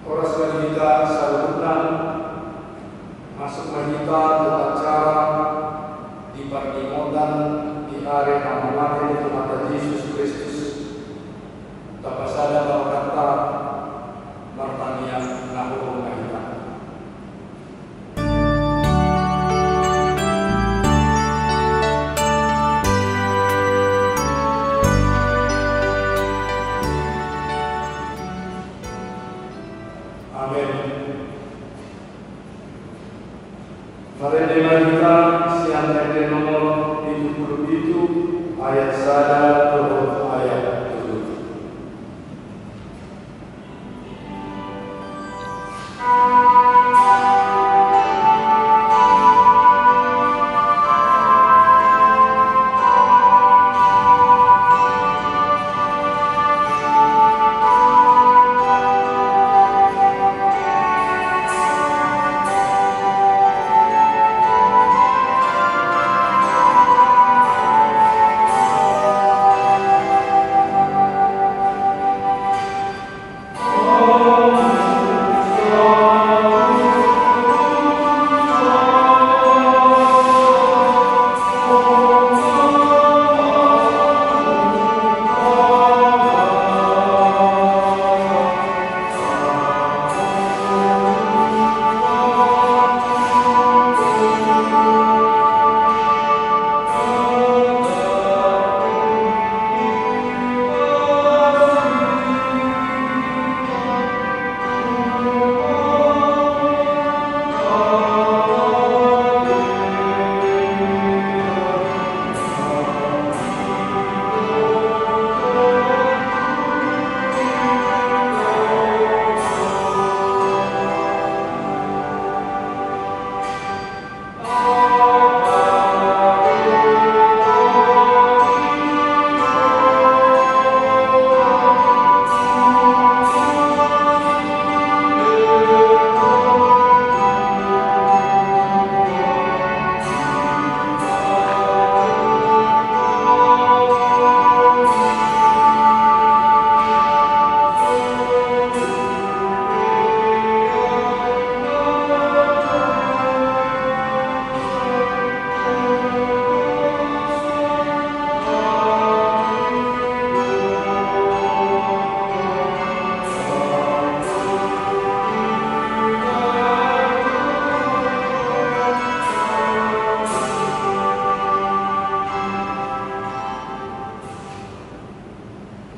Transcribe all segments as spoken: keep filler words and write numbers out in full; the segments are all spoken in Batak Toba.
Horas ma di hita saluhutna. Masuk ma hita tu acara di parningotan di ari na mamate ni Tuhanta Jesus Kristus. Tapasada ma rohanta, martangiang na hurang ma hita. Amen. Marende ma hita sian ende nomor pitu pulu pitu, ayat sada dohot ayat tolu.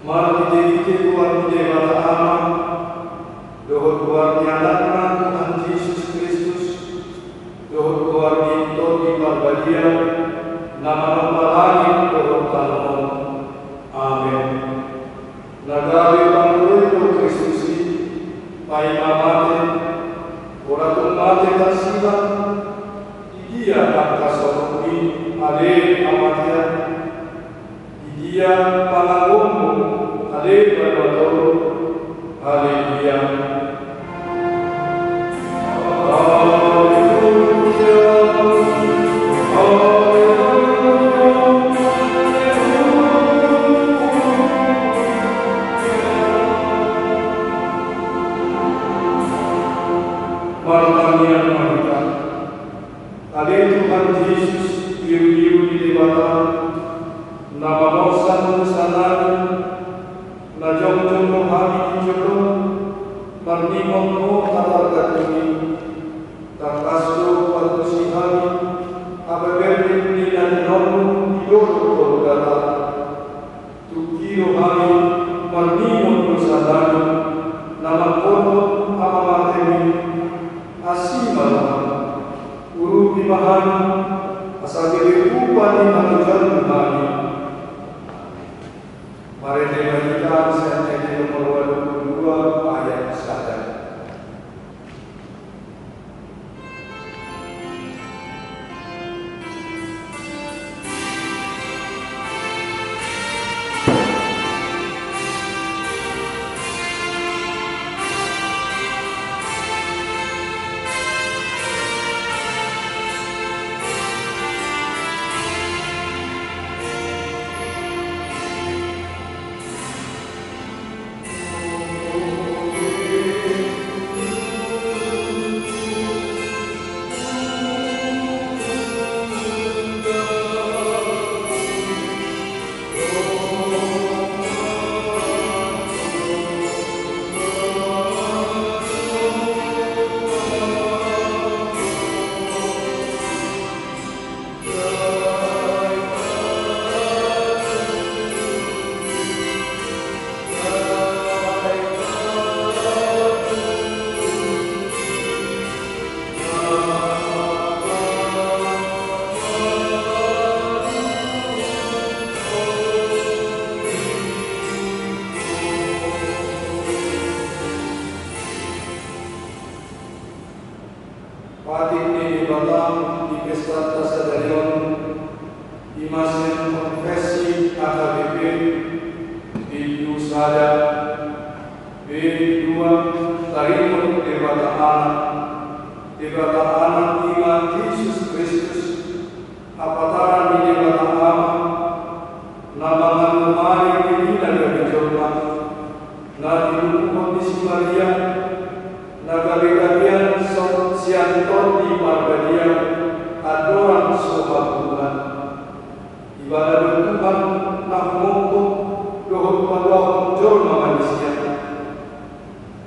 Marhitehite goar ni Debata Ama, dohot goar ni Anakna Tuhan Jesus Kristus, dohot goar ni Tondi Parbadia, na manompa langit dohot tano on. Amen. Na gabe pangoloion do Kristus i, paima mate, ora tung mate tarsila, di dia angka sorokmi, ale hamatean? Di dia pangangonmu, ale banua toru? Haleluya. Haleluya. Haleluya. Martangiang ma hita. Ale Tuhan Jesus, birubiru ni Debata, na mamorsan dosanami, na jongjong do hami di jolom, marningot Ho hata argantui. Tangkas do huantusi hami habebernik ni na ninormu di dolok Golgata. Tungki do hami marningot dosanami na mangkorhon hamamatemi. Asi ma roham, urupi ma hami, asa gabe upa ni hatojanmu hami. Marende ma hita sian Ende nomor ualu pulu dua ayat sada. Sada, pe dua, taringot Debata Anak. Debata Anak i ma Jesus Kristus, hapataran ni Debata Ama, na mangalumari diri na gabe jolma, na tinubuhon ni si Maria, na gabegabean sian Tondi Parbadia, andorang so hambungan. Ibana do Tuhan na humongkop dohot paluahon jolma manisia.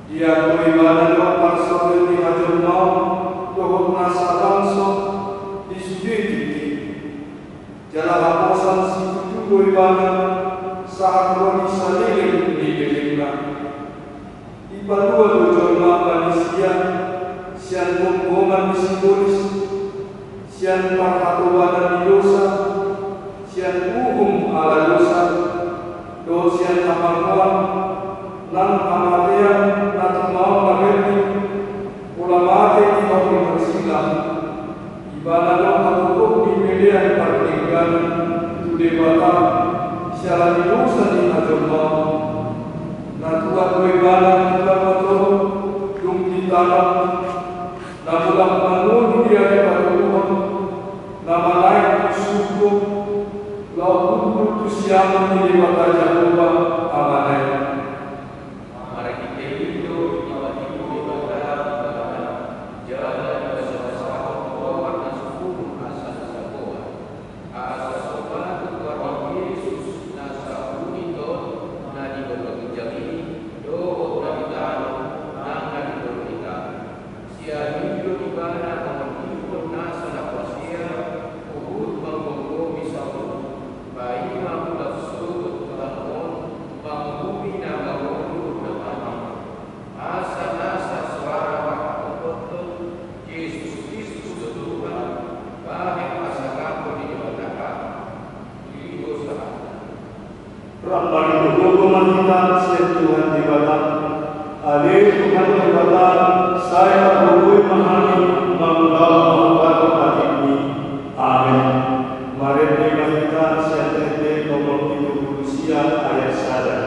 Diago Ibana do parsorion ni hajolmaon dohot nasa bangso di sude tingki. Jala haposan situtu do Ibana sahat ro di saleleng ni lelengna. Dipalua do jolma manisia sian gomgoman ni sibolis, sian parhatobanan ni dosa, sian uhum ala dosa, dohot sian hapangoan, nang hamatean na tumaon na berni, pola mate di hau ni parsilang. Ibana do hatopohon ni pelean pardengganan tu Debata siala ni dosa ni hajolmaon. Na tuat do Ibana di banua toru, dung di tano, na mulak mangolu di ari patoruhon, na manaek tu surgo, laho hundul tu siamun ni Debata Jahowa Amana i. Marhite i do dipatimbul Debata Ibana, jala dipasahat tu roha na sumurung asa na sagoan. Asa so patut tu ari ni Jesus na sahuhut on na di banua ginjang i, dohot na di tano, nang na di banua i. Sian i do Ibana mangondihon nasa na porsea, huhut manggomgomi saluhut, paima mulak sogot tu tano on, manguhumi na mangolu dohot na mate. Asa nasa soara panghatopot on, Jesus Kristus do Tuhan, bahen hasangapon ni Debata Ama. Diligo sahat. Rap margogohi ma hita sian Tuhan Debata. Ale Tuhan Debata, sai targogohi ma hami mangulahon na patut atikmi. Amen. Marende ma hita sian Ende nomor pitu pulu sia ayat sada.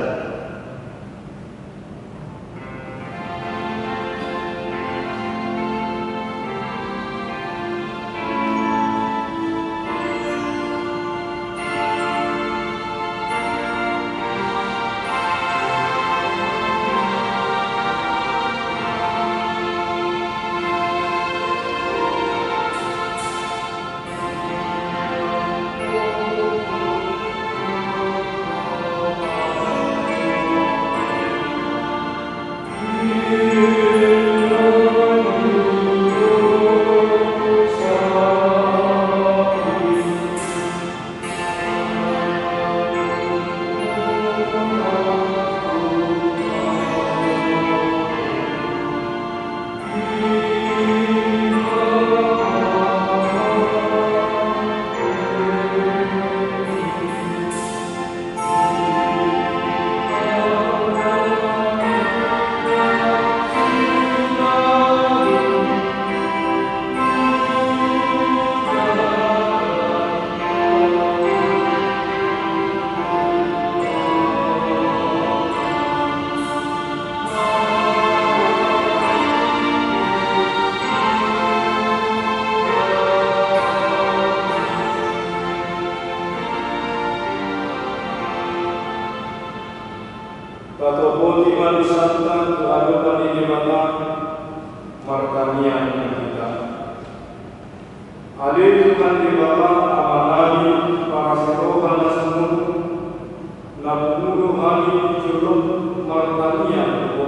Tatopoti ma dosanta tu adopan ni Debata. Martangiang ma hita. Ale Tuhan Debata Amanami, parasi roha na sumurung, na pungu do hami di jolom martangiang tu Ho.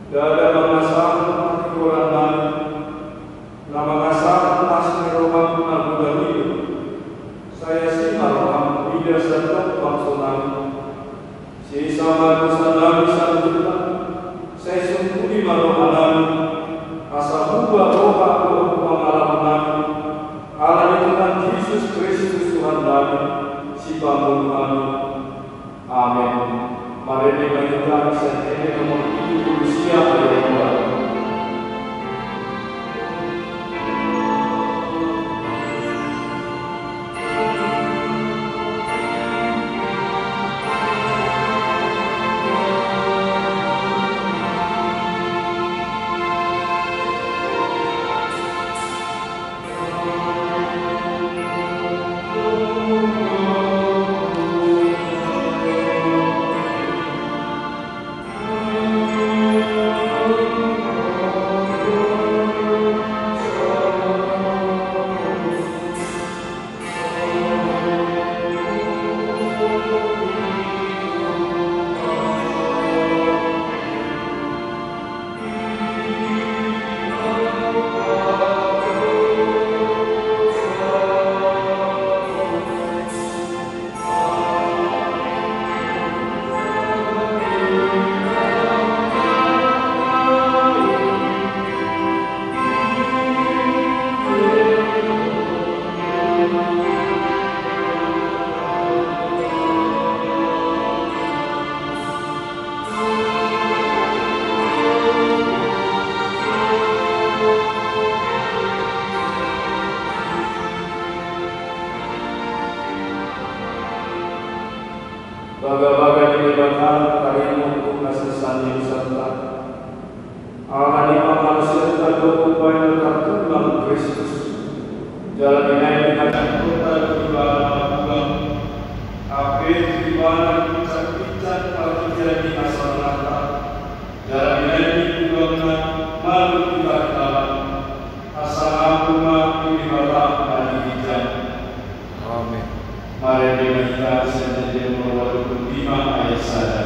Ndada mangasahon hatigoran nami, na mangasahon asi ni roham na godang i do. Sai asi ma roham mida sandok bangso nami. Sesa ma dosa nami saluhutna, sai sungkuni ma roha nami, asa muba roha dohot pangalaho nami, ala ni Tuhan Jesus Kristus Tuhan nami, Sipangolu nami. Amen. Marende ma hita sian Ende nomor pitu pulu sia ayat dua. Debata, tarlumobi tu hasesaan ni dosanta. Ala ni pangalusionta do umbahen na tartulang Kristus. Jala binahen ni hajat kota do ibana mangkulang. Hape tu ibana pincang-pincang partingkian ni hasonanganta. Jala binahen ni pudangna malum di bagasan. Hasangapon ma tu Debata na di ginjang. Amen. Marende ma hita sian Ende nomor ualu pulu lima ayat sada.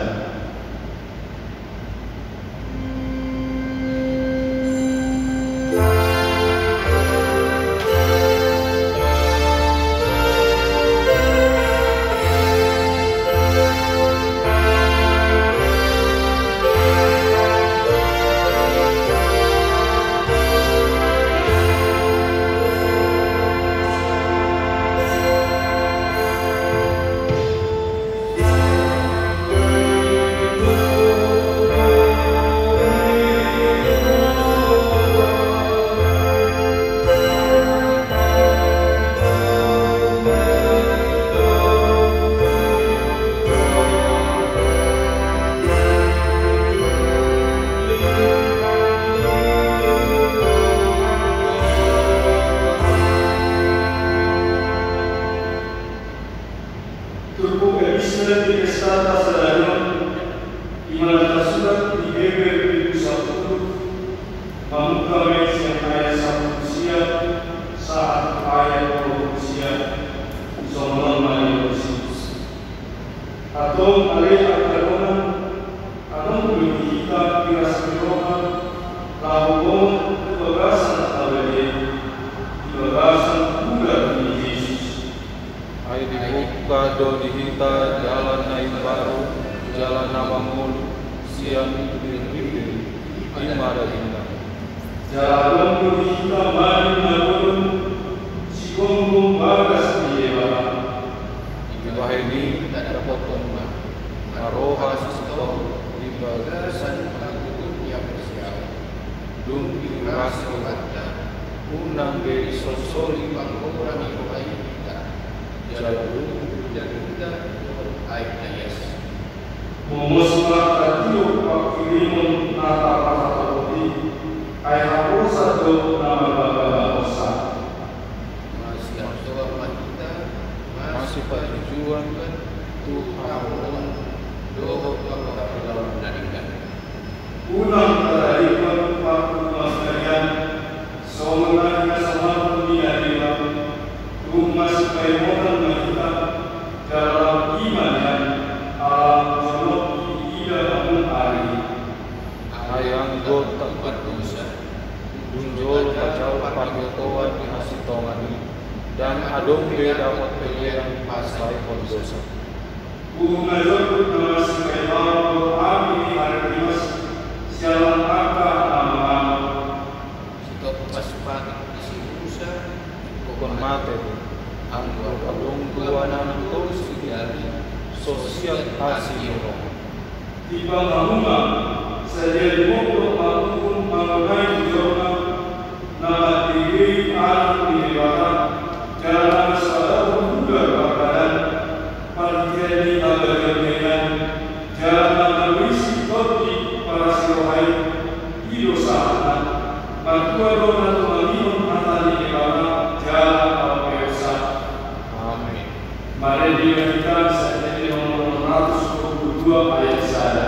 Turpuk epistel di pestanta sadari on, i ma na tarsurat di Heber bindu sampulu, mamungka ma i sian ayat sampulu sia sahat tu ayat dua pulu sia. Songon on ma didok disi. Antong ale angka dongan, adong do di hita piras ni roha laho bongot tu bagasan na badia, di bagasan hudar ni Jesus. Ai dibuka do di hita dalan na imbaru, jala na mangolu, sian bibir-bibir i ma dagingna. Jala adong do di hita malim na bolon, sigomgom bagas ni Debata. Dibahen i dapothon ma roha sitongtong di bagasan panggogoon ni apostel. Dung diuras rohanta, unang be disolsoli panggoran ni roha i hita, jala dung diuduti hita dohot aek na ias. Mongos ma tatiop pangkirimon na tarpatopot i, ai haposan do na marbangga-bangga hosa. Masipajujuan tu hamoraon dohot panghataion na denggan. Unang tadalikhon parpudungan na denggan, songon na hinasonanghon ni na denggan, tung masipaimotan ma hita, jala lam i ma nian, ala jonok diida hamu ari i. Ai anggo tapardosa, dung jolo tajalo parbinotoan ni hasintongan i, ndang adong be dapot pelean pasaehon dosa. Uhum na jotjot na masipaimotan dohot ami ni Herodias, sian angka na mangan. Sitopot pasu-pasu ni si Musa, ingkon mate do. Anggo adong dua na nang tolu siganup, so siat asi ni roha. Timbang hamu ma, sadia dimondok ma uhum mangonai bujurna, na mambege Anak ni Debata, jala na so adong hudar parbadan, partingkian ni hagabeon na ian, jala na marisi tondi parasi roha i, i do sahatna. Martua do na tumangihon hata ni Debata, jala pampeopsa. Amen. Marende ma hita sian Ende nomor onom ratus dua pulu dua ayat sada.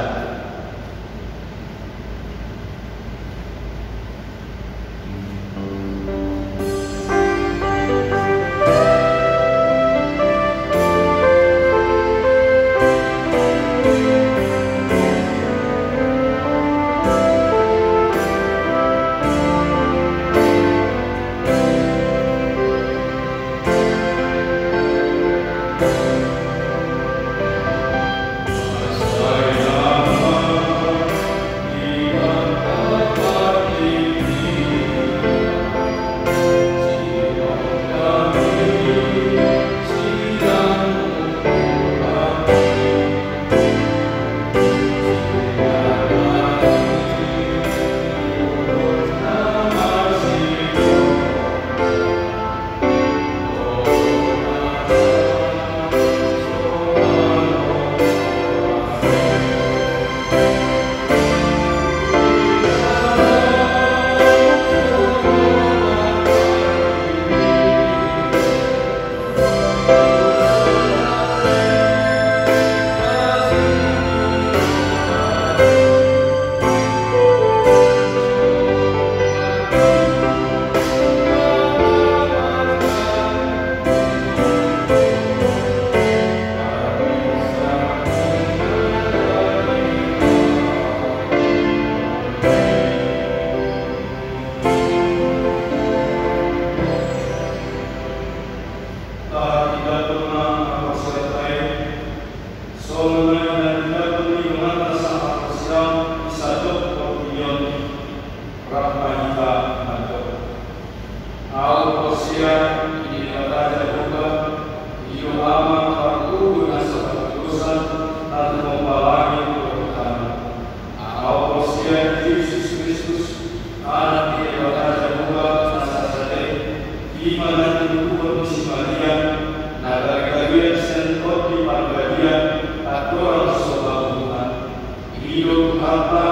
Hata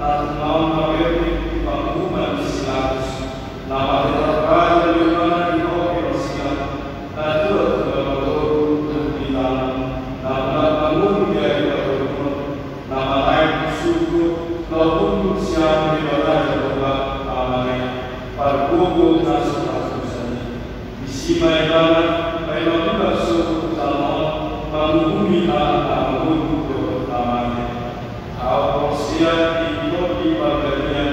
na tumaon mamerdi di panguhuman ni si Pilatus, na mate tarpajal do ibana di hau ni pansina, na tua tu na matoru dohot di tano, na mulak mangolu di ari patoluhon, na manaek tu surgo, laho hundul sian Debata Jahowa Amana i, pargogo na so tartusan i. Disi ma ibana, paima mulak sogot tu tano on, manguhumi na mangolu dohot na mate. Ahu porsea di Tondi Parbadia,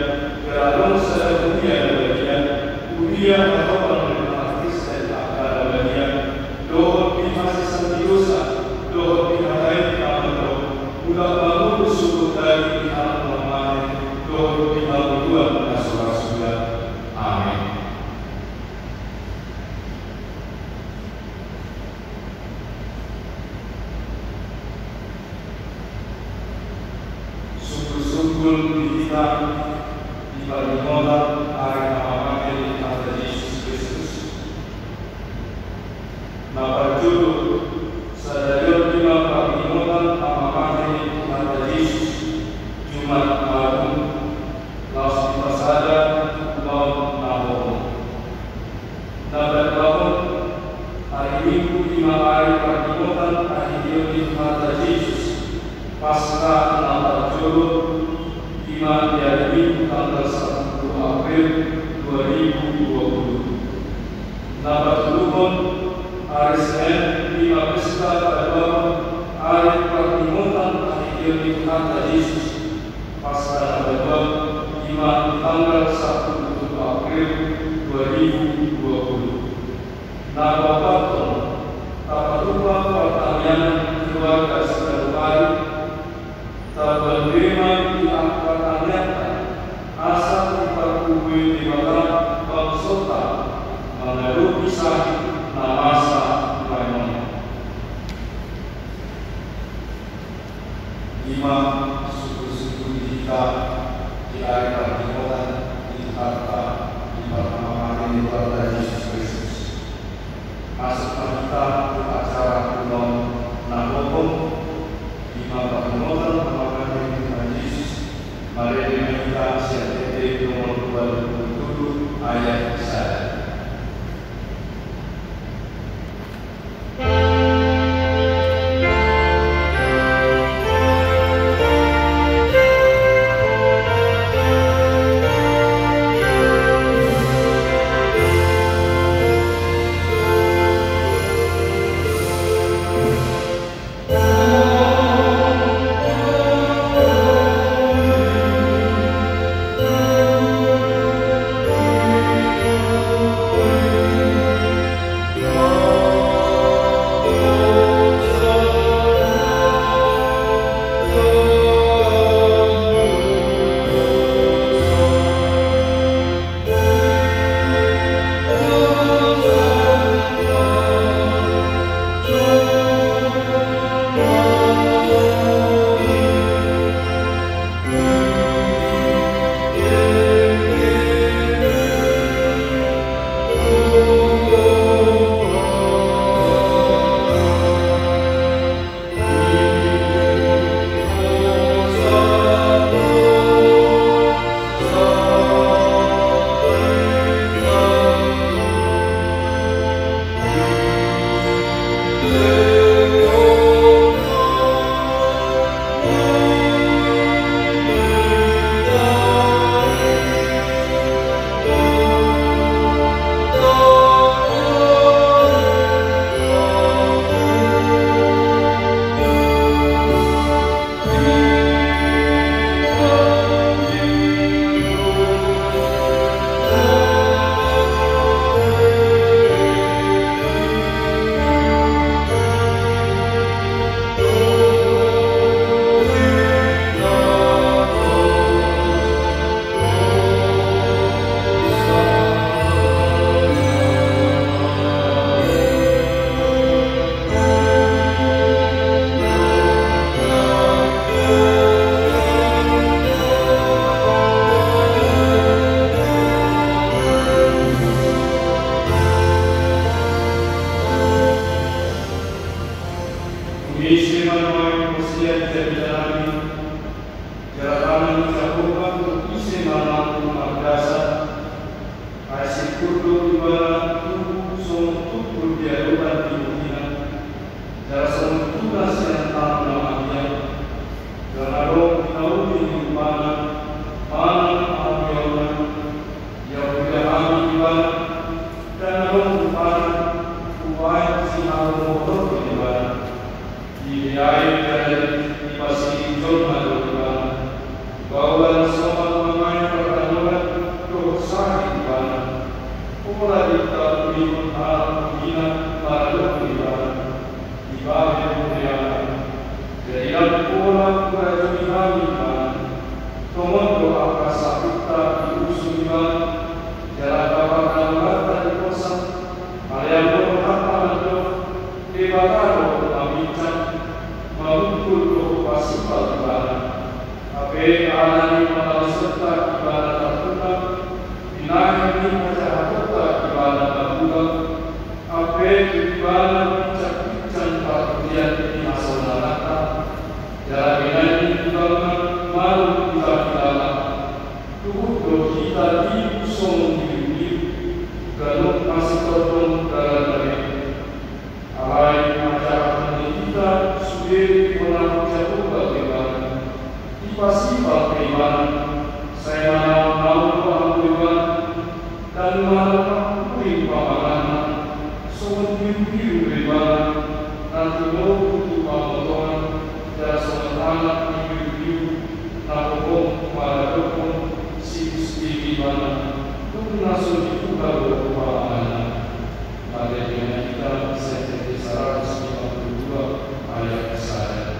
jala adong sada huria na badia, huria na hatopan ni halak Kristen angka na badia, dohot di hasesaan ni dosa, dohot di hata i na mandok, mulak mangolu sogot hami di halak na mate, dohot di hangoluan na so ra suda. Amen. Sungkun-sungkun di hita di parningotan ari na mamate ni Tuhanta Jesus Kristus. Na parjolo, sadari on i ma parningotan na mamate ni Tuhanta Jesus, Jumat Agung, laos dipasada tu ulaon na hohom. Na paduahon, ari Minggu i ma ari parningotan hahihion ni Tuhanta Jesus, Paskah na parjolo, i ma di ari Minggu tanggal sampulu April dua ribu dua puluh. Na patoluhon, ari Senen i ma pesta paduahon ari parningotan hahihion ni Tuhanta Jesus, Paskah na paduahon, i ma di tanggal sampulu pitu April dua ribu dua puluh. Na paopathon, tapatupa partangiangan keluarga sitadohari, taboan be ma di angka tangiangta, asa dipargogoi Debata bangsonta mangadopi sahit na masa di paima on. I ma sungkun-sungkun di hita di ari parningotan ni Tuhanta di parhamamate ni Tuhanta Jesus Kristus. Masuk ma hita tu acara ulaon na hohom, i ma parningotan hamamate ni Tuhan Jesus, marende ma hita sian Ende nomor dua puluh tujuh ayat sada. Ise ma nuaeng porsea di jamita nami, jala Ibana, ibaoan somal mangae partangolan dohot sahit ibana. Pola ditangihon halak na maradophon ibana. Dibahen ibana. Jadi ndang pola hurajumi hami ibana. Tongon do angka sahit diusung ibana. Jala angka partangolan diposan. Alai anggo hata mandok, Debata do na mapinsang, mamungkul dohot pasipal ibana. Hape alani pangalaosionta ibana tarpungka, binahen ni hajahatonta ibana tarpungka. Hape tu ibana pinsangpinsang partingkian ni hasonanganta. Jala binahen ni tunggang na malum hita hilala. Tutu do hita diusung birubiru, ganup masitondong dalan na bere. Alai manjaha ni hita sude diboan Jahowa ibana. Dipasipal pe ibana, sai manaonnaon do ibana, dan manang uring pamanganna, songon birubiru do ibana, na tinogu tu pamotoan, jala songon anak ni birubiru, na hohom maradophon siusting ibana, dung na so dibuha do pamanganna. Marende ma hita sian Ende saratus lima pulu dua ayat sada.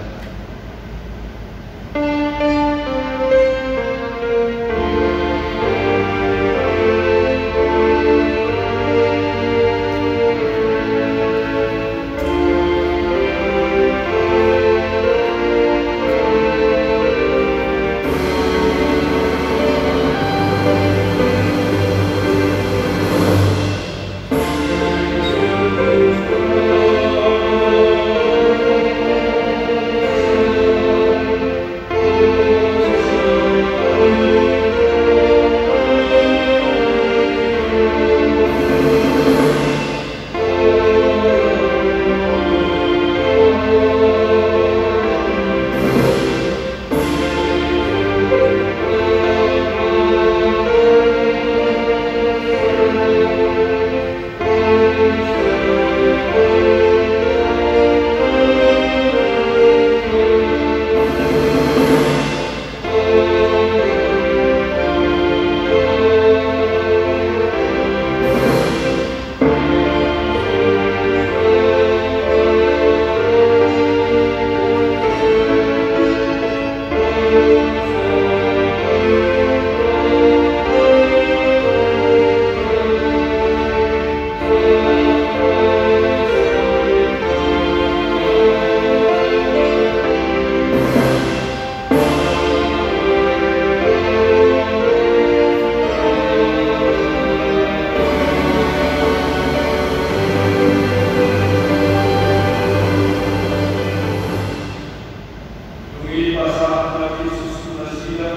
Dung i dipasahat ma Jesus tu nasida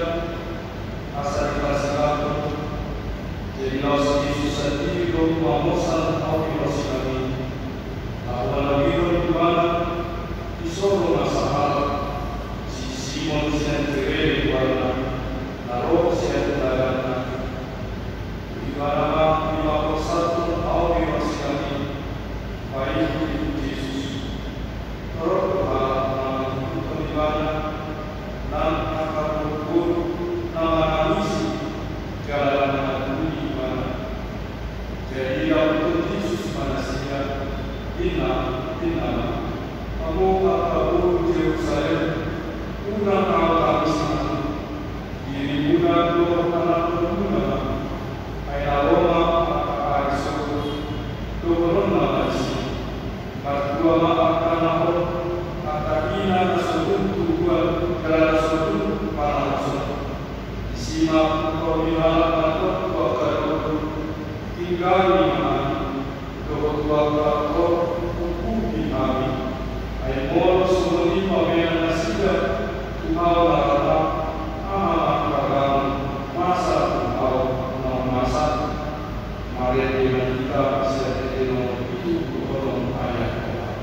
asa dipasilahon. Jadi laos Jesus sandiri do mamosan ahu di horsinami. Laho manogihon ibana, disoro ma sahalak, si Simon sian Kirene goarna, na ro sian dagangna. Ibana ma dipamosan ahu di horsinami. Paihut Jesus. Torop do halak na mangihuthon ibana, nang angka boruboru na manangisi jala na mangalului ibana. Jadi dialuhon Jesus ma nasida, ninna, ninna ma, hamu angka boru Jerusalem, unang hamu tangisi. Dirimuna dohot anakmuna ma, ai na ro ma angka ari sogot, dohononna ma disi. Martua ma angka na hot, angka ina na so tung tubuan, jala na so tung panahoson. Disi ma hupauli halak na hot tu angka dohot, tinggali ma hami. Dohot tu angka na hot, hupuji hami. Ai molo songon i pamenan nasida tu hau na rata, aha ma harajaon masa tu hau na masa? Marende ma hita sian Ende nomor pitu pulu onom ayat opat.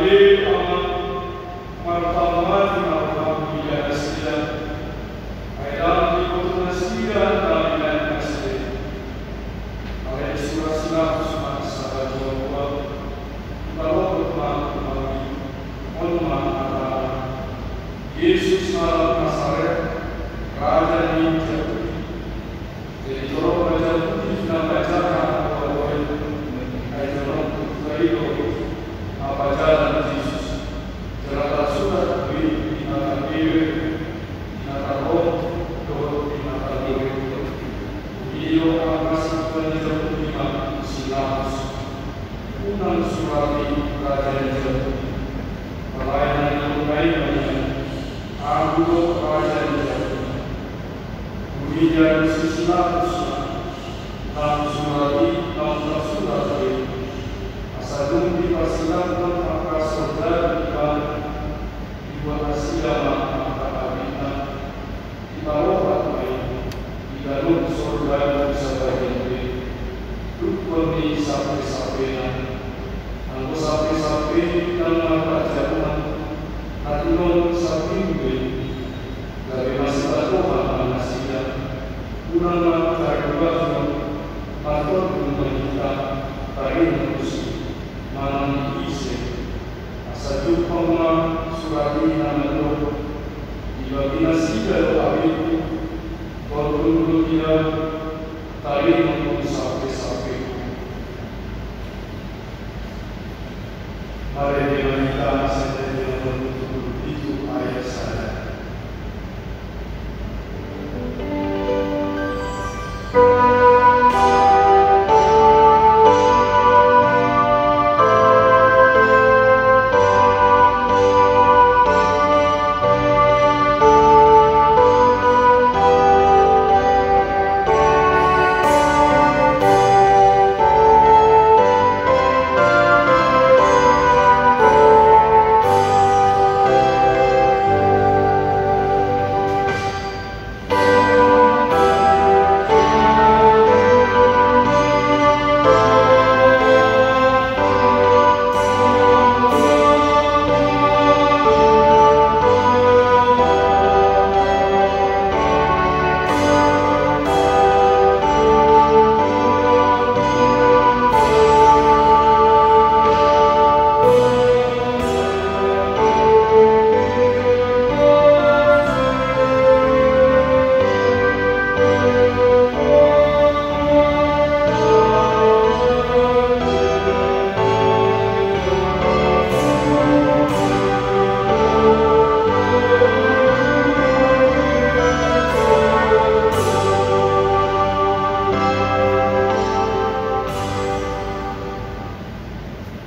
Amang, marpamuati ma roham di nasida, ai lam diboto nasida na binahen nasida i. Alai disura si Pilatus ma sada jolma, dipalohot ma tu hami, on ma hatana: Jesus halak Nasaret, raja ni Jahudi. Jadi torop ma Jahudi na manjaha na paboa i, ai jonok tu huta i do hapajalan Jesus. Jala tarsurat do i di hata Heber, di hata Rom, dohot di hata Gorik. Dung i do angka sintua ni Jahudi ma si Pilatus: Unang surati raja ni Jahudi. Alai na nidok na i ma nian: Ahu do raja ni Jahudi. Dung i dialusi si Pilatus ma: Naung surati, naung tarsurat do i. Asa dung diparsilanghon angka soldadu ibana, dibuat nasida ma angka abitna, diparohat ma i di ganup soldadu sabagian be. Dungkon ni sampesampena. Anggo sampesampe i ndang marparjabuhan, na tinombun sambing do i. Gabe masibatohan ma nasida. Unang ma taribahon, martondung ma hita taringot tusi, manang di ise. Asa jumpang ma surat i na mandok: Dibagi nasida do abithu, tondung do hita taringot tu sampesampena. Marende ma hita sian Ende Nomor tolu pulu pitu ayat sada.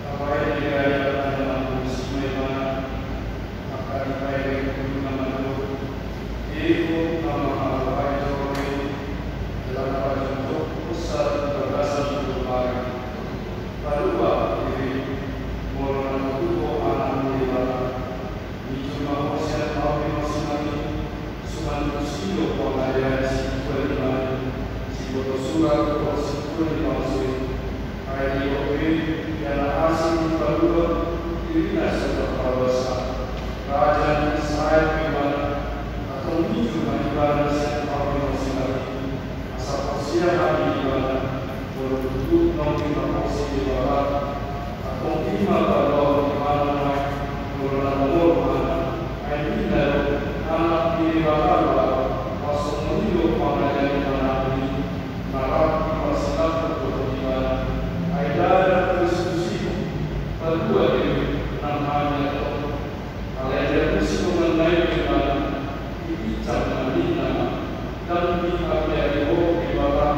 Tapaidi gabe na mangurusi ma ibana, angka dipaidi guru na mandok: Ego na mangalohai joro i, jala na pajongjong hosa di bagasan joro i. Palua diri, molo na tolu ho anak ni Debata. Nijou ma ho sian Ahu pe na sinamot, songon tusi do pangalean sintua ni imana, siboto surat dohot sintua ni bangso i. Ai didok pe, ia na asing dipaluhon, dirina so tarpaloasa. Raja ni Israel pe ibana. Antong nijou ma ibana sian Ahu pe na sinamot. Asa porsea hami di ibana, molo tutu naung dinaposi Debata. Antong i ma paluahon ni ibana nuaeng, molo na mangolu ibana. Ai ninna do, Anak ni Debata do ahu. Pas songon i do pangalean ni anakmu i, na rap diparsilangkon dohot ibana. Ai ndada Kristus i, palua diri, nang hami antong. Alai dialusi donganna i do ibana, dipinsang ma ninna ma: Ndang dihabiari ho Debata,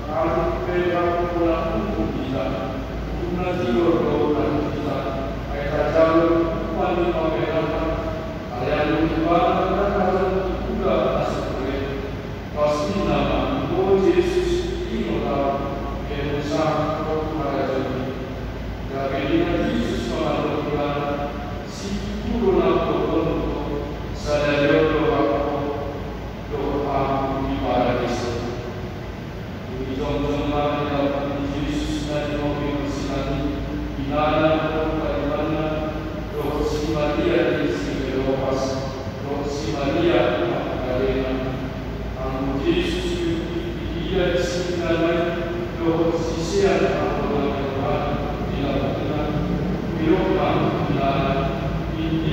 atik pe rap ho na ungkun hita. Uhum na jolo do na tu hita, ai tajalo hukuman ni pambahenanta. Alai anggo ibana ndang adong di ula na so ture. Pas ninna ma: O Jesus, ingot ahu, bahen husahat ho tu harajaon i. Gabe ninna Jesus ma mandok ibana: Situtu do na hudokhon tu ho, sadari on do rap ho dohot ahu di Paradiso. Dung i jongjong ma di lampuna Jesus na di ope marsilang i,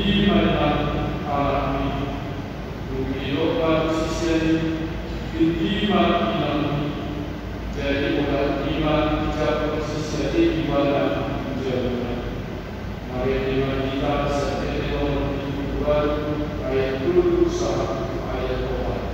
Tingki ma inang anakmi. Dung i didok ma tu sisean i: Tingki ma inangmi. Jadi olat i ma dijangkon sisean i ibana tu jabuna. Marende ma hita sian Ende nomor pitu pulu ualu, ayat tolu sahat tu ayat opat.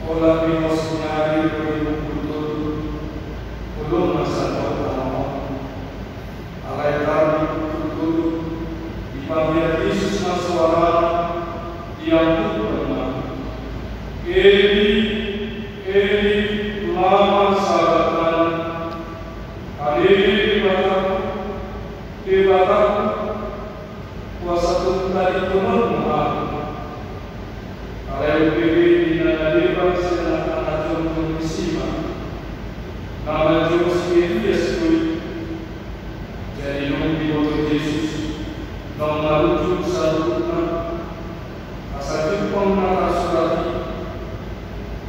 Olat ni hos ni ari dua ribu dua puluh tolu, holong ma sian Tuhan. Alai tarni pukul tolu, dipangido Jesus ma suarana, diangkup ma: Eli, Eli, lama sabakthani? Ale Debatangku, Debatangku, boasa tung tadingkononmu ahu? Alai umbege ninna na deba sian angka na jongjong disi ma: Na manjou si Elias do i. Jadi dung diboto Jesus, naung marujung saluhutna, asa jumpang na tarsurat i,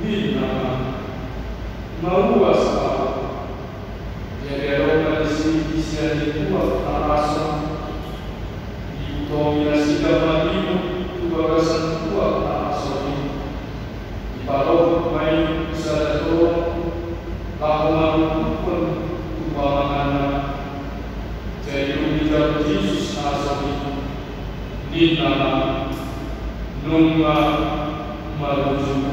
ninna ma: Mauas ahu. Jadi adong ma disi sian tuak na asor, diutomi nasida malimut tu bagasan tuak na asor i. Dipalohut ma i tu sada torong, laho manungkuthon tu pamanganna. Jadi dung dijalo Jesus na asor i, ninna ma: Nunga marujung.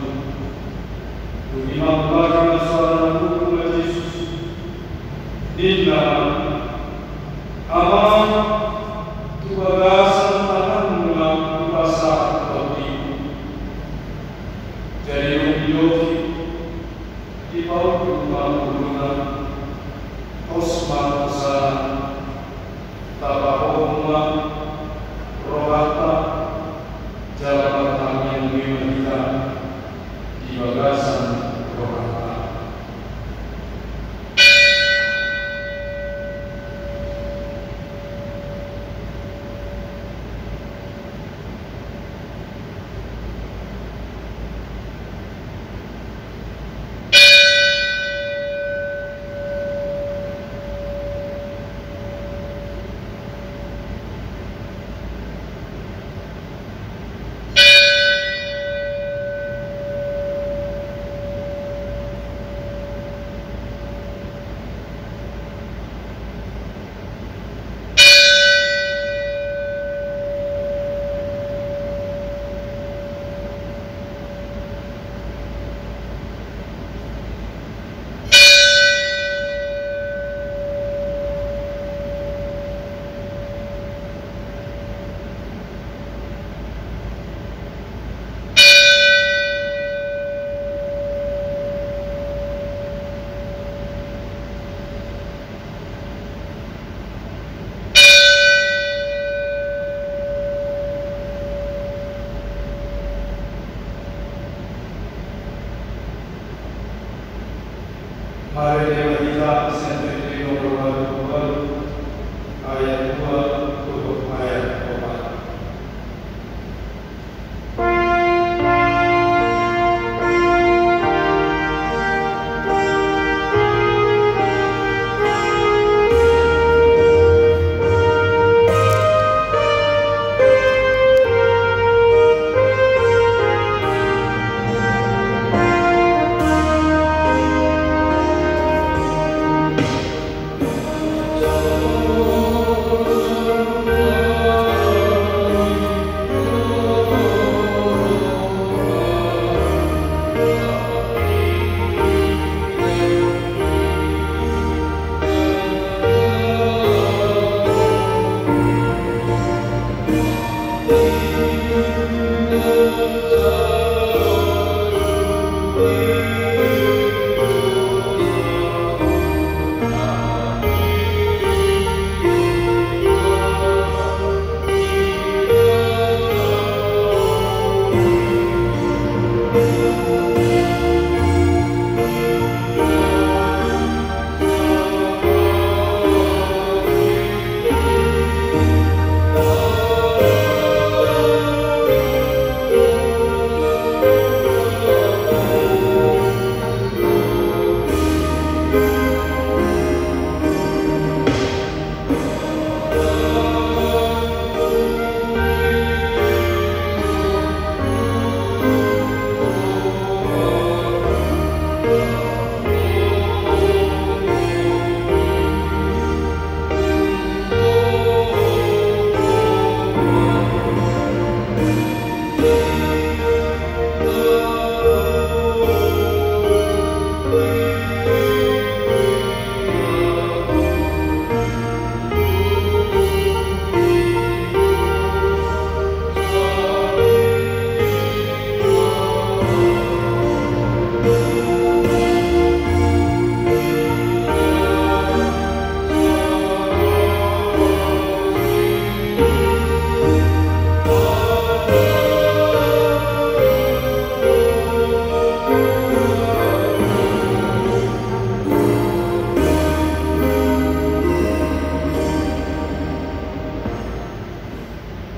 Dung i mangulaki ma suarana, gogo ma Jesus, ninna ma: Amang, tu bagasan tanganmu ma hupasahat tondiku. Jadi dung didok i, dipaunduk ma uluna, pos ma hosana, tapahohom ma rohanta, jala martangiang be ma hita di bagasan rohanta. Marende ma hita sian Filipi nomor ualu pulu ualu, ayat dua dohot ayat opat.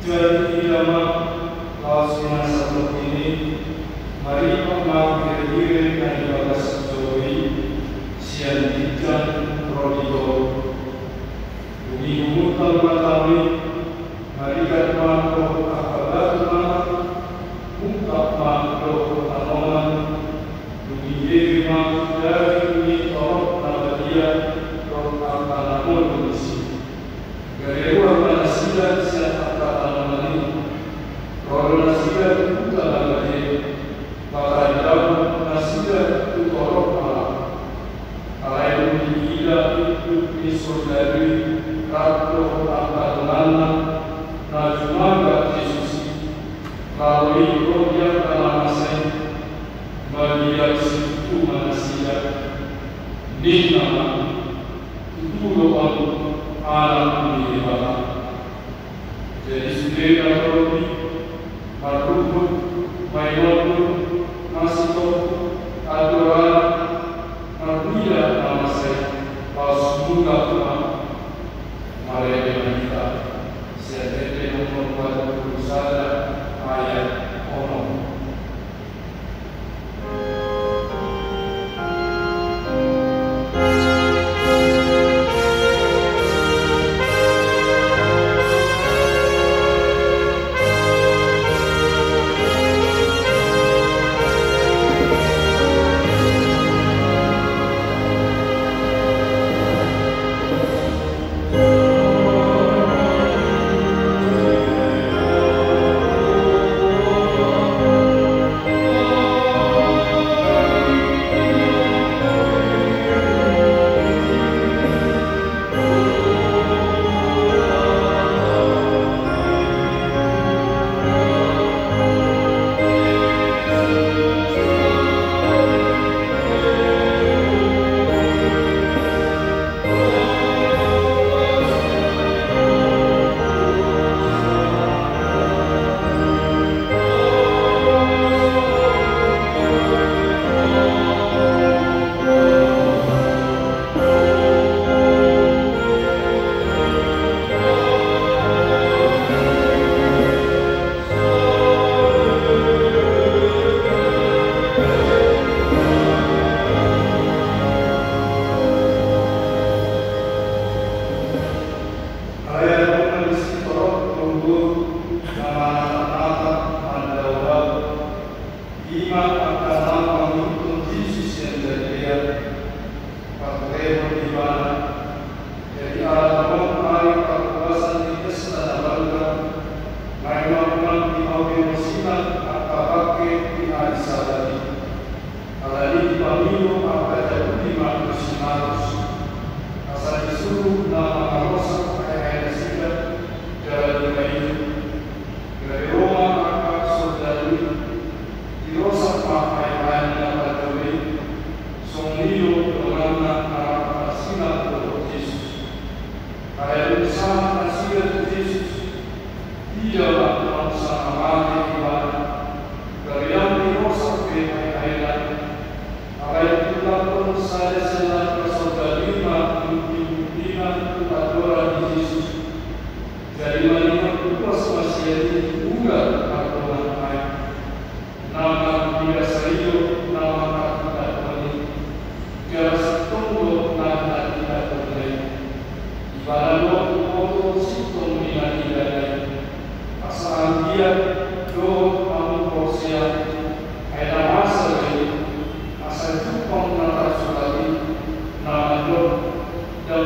Jadi ida ma laos hinasahat i, maripat ma hirehire na di bagas joro i sian ginjang ro di toru. Dung i humuntal ma tano i, marigat ma dohot angka batu na mungkap ma dohot tanoman. Dung i bege ma daging ni torop na badia dohot angka na molo disi. Gale ruar ma nasida sian angka tanoman i. Ro do nasida tu huta na bage, pataridaon nasida tu torop halak. Alai dung diida induk ni soldadu i rap dohot angka donganna na jumaga Jesus i, laho i ro di angka na masa i, mangidang situtu ma nasida. Ninna ma, tutu do on Anak ni Debata. Jadi sude na torop i marruhut mailolhon masitopu andorana, marnida na masa i, laos mulak ma. Marende ma hita sian Ende nomor ualu pulu sada ayat onom.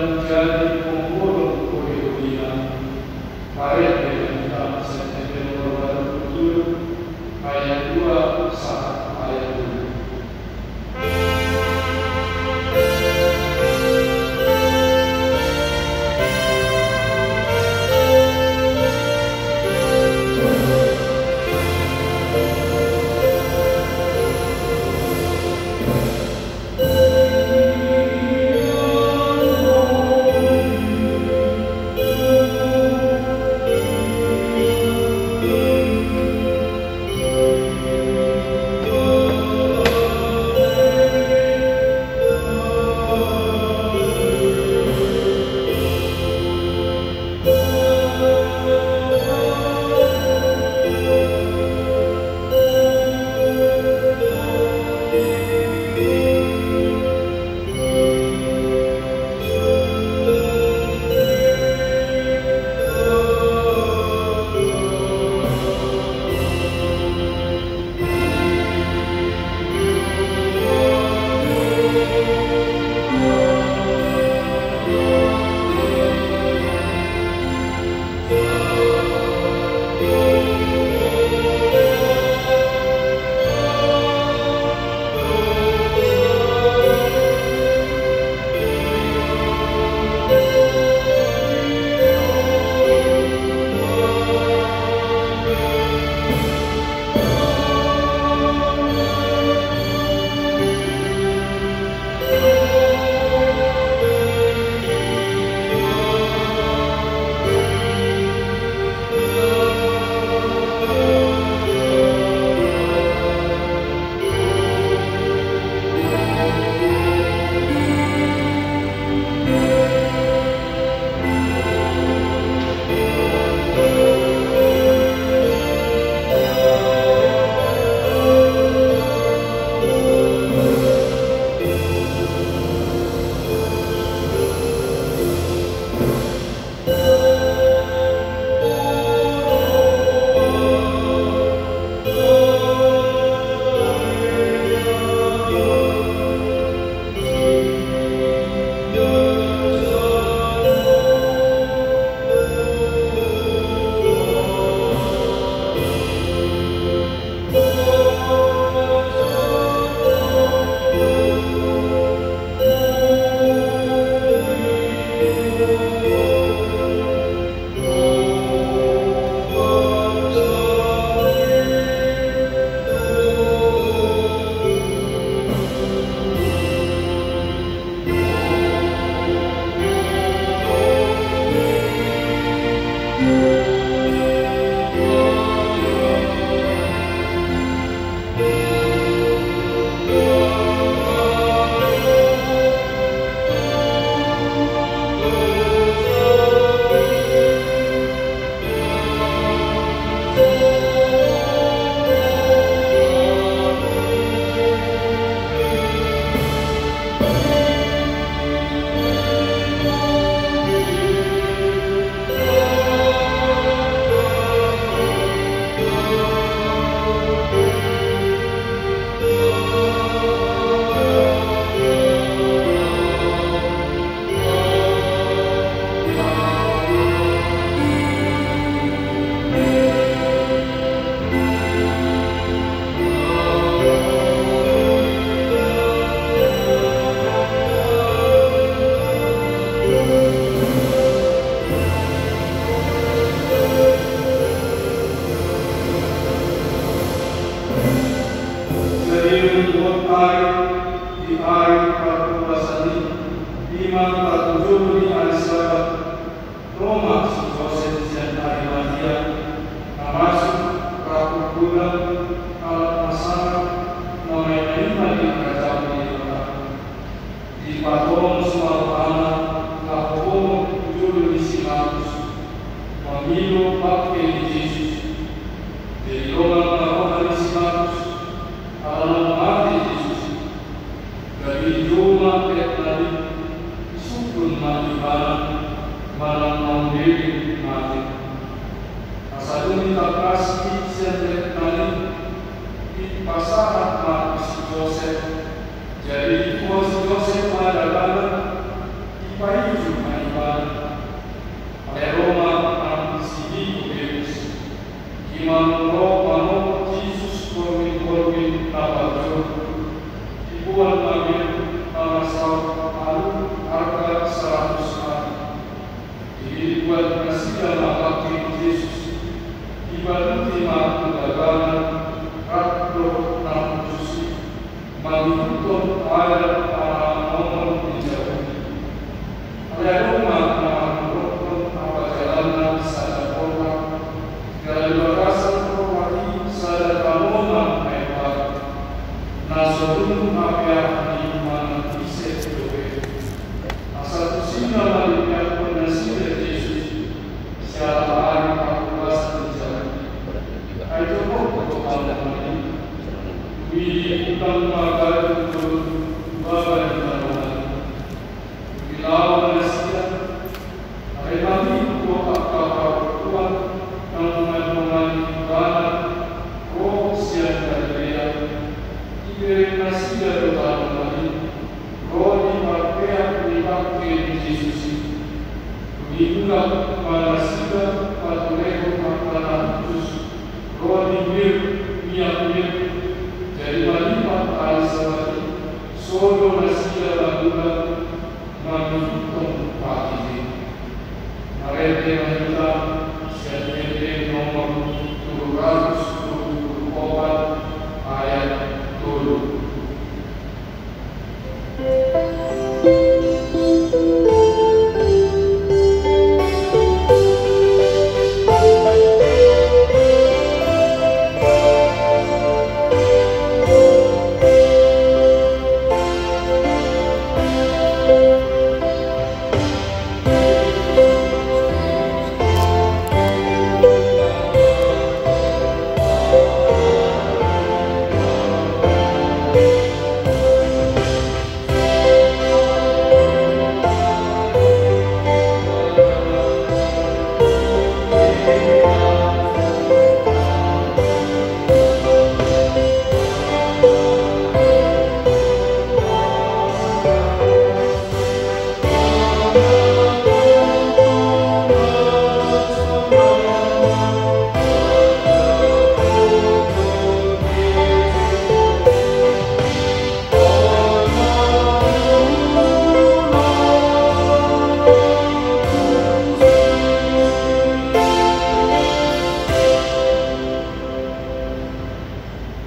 Jadi pongbolon holi-holina, marende ma hita sian Epek nomor ualu pulu tolu, ayat dua sahat ayat tolu. Jadi dung hot ari, di ari parpuasan i, i ma parpudi ni ari Sabat, ro ma si Josep sian Arimatia, na masuk rap tu godang halak na sangap na main-main di harajaon ni Debata. Dipatonus ma rohana laho tu jolo ni si Pilatus, mangido bangke ni Jesus. Jadi longang ma roha ni si Pilatus, ala naung mate Jesus. Gabe dijou ma petnan i, disungkun ma ibana, manang naung leleng mate. Asa dung ditangkas i sian petnan i, dipasahat ma tu si Josep. Jadi dipuho si Josep ma dagana, dipaijum Ro manopot Jesus horminghormin na parjolo, diboan ma be mangasahon alu arga saratus ari. Dibuat nasida ma bangke ni Jesus, dibaluti ma tu daganan rap dohot na hushus i, mangihuthon adat pangamoan ni Jahudi. Alai adong ma na manggokhon apa jalanna sada kota, jala di bagasan kota i sada tanoman na imbaru, na so dung apeakhon i manang ise dope. Asa tusi na malipiakkon nasida Jesus, siala ari parhubasan ni Jahudi. Ai jokok do tanoman i, dung i diundang ma gadu tu baba ni tanoman i. Dung i laho ma nasida, alai mangihut do angka parorot naung mandongani ibana ro sian Galilea. Dibereng nasida do tanoman i ro di parpeak ni bangke ni Jesus i. Dung i mulak ma nasida patulehon angka na hushus ro di mir, miak mir. Jadi malipat ari Sabat i, sodo nasida mangula mangihuthon pagi i. Marende ma hita sian Ende nomor tolu ratus tolu pulu opat, ayat tolu.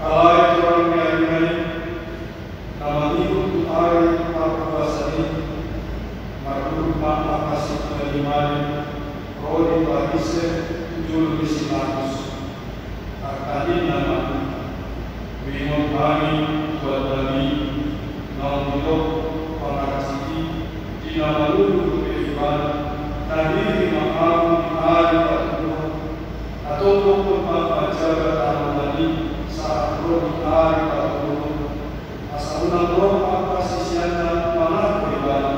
Alai torang ni ari nai, na mangihut tu ari parhubasan i, marurut ma angka situa ni malim ro di Parise tu jolo ni si Pilatus. Angka ninna ma, uingot hami tuannami, naung didok pangarjit i di na malulu dope ibana, na hiri ma ahu di ari patuduhon. Antong dokkon ma manjaga tanoman i sahat ro di ari patuduhon. Asa unang ro angka siseanna manangko ibana.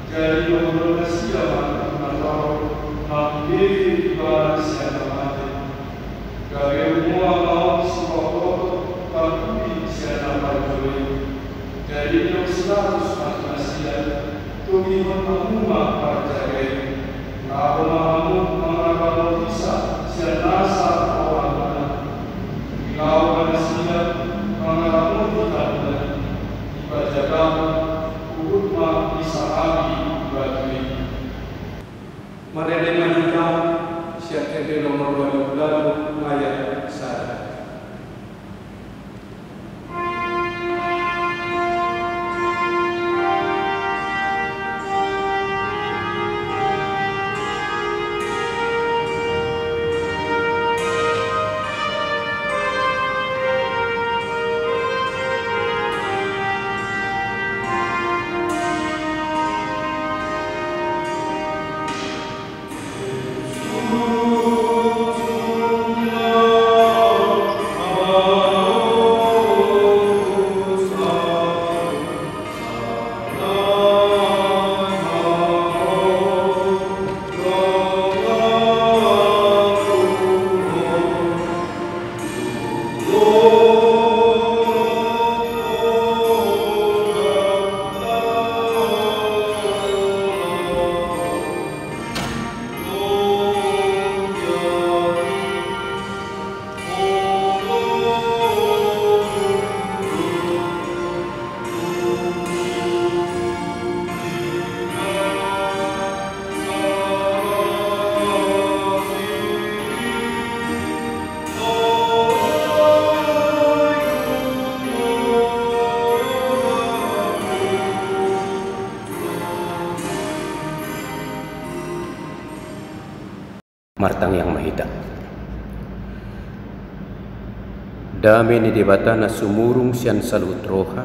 Jadi dohonon nasida ma tu na torop, mambege ibana sian na mate. Gabe humoa ma on sipabotohon pangkuri sian na parjolo i. Jadi didok si Pilatus ma tu nasida, togihon hamu ma parjaga i. Laho ma hamu mangaramoti sa sian nasa rohamuna. Dung i laho ma nasida mangaramoti tanoman i, dipajagahon, huhut ma disahapi batu i. Marende ma hita sian Ende nomor ualu pulu ualu ayat sada. Martangiang ma hita. Dame ni Debata na sumurung sian saluhut roha,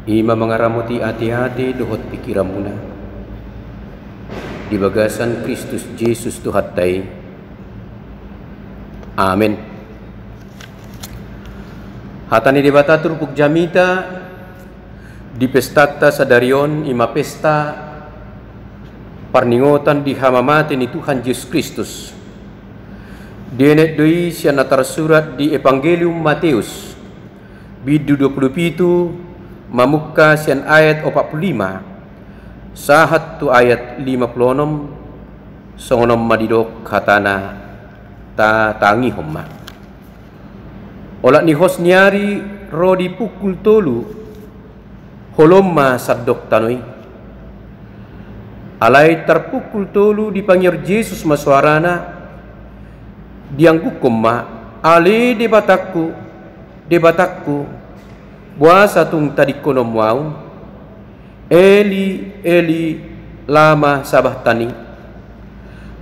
i ma mangaramoti ateate dohot pingkiranmuna di bagasan Kristus Jesus Tuhanta i. Amen. Hata ni Debata turpuk jamita di pestanta sadari on, i ma pesta parningotan di hamamate ni Tuhan Jesus Kristus. Dienet do i sian na tarsurat di Evangelium Mateus, bindu dua pulu pitu, mamungka sian ayat opat pulu lima sahat tu ayat lima pulu onom. Songon on ma didok hatana, tatangihon ma. Olat ni hos ni ari ro di pukul tolu, holom ma sandok tano i. Alai tarpukul tolu dipangior Jesus ma soarana, dianggukkon ma, "Ale Debatangku, Debatangku, boasa tung tadingkononmu ahu? Eli, Eli, lama sabachtani?"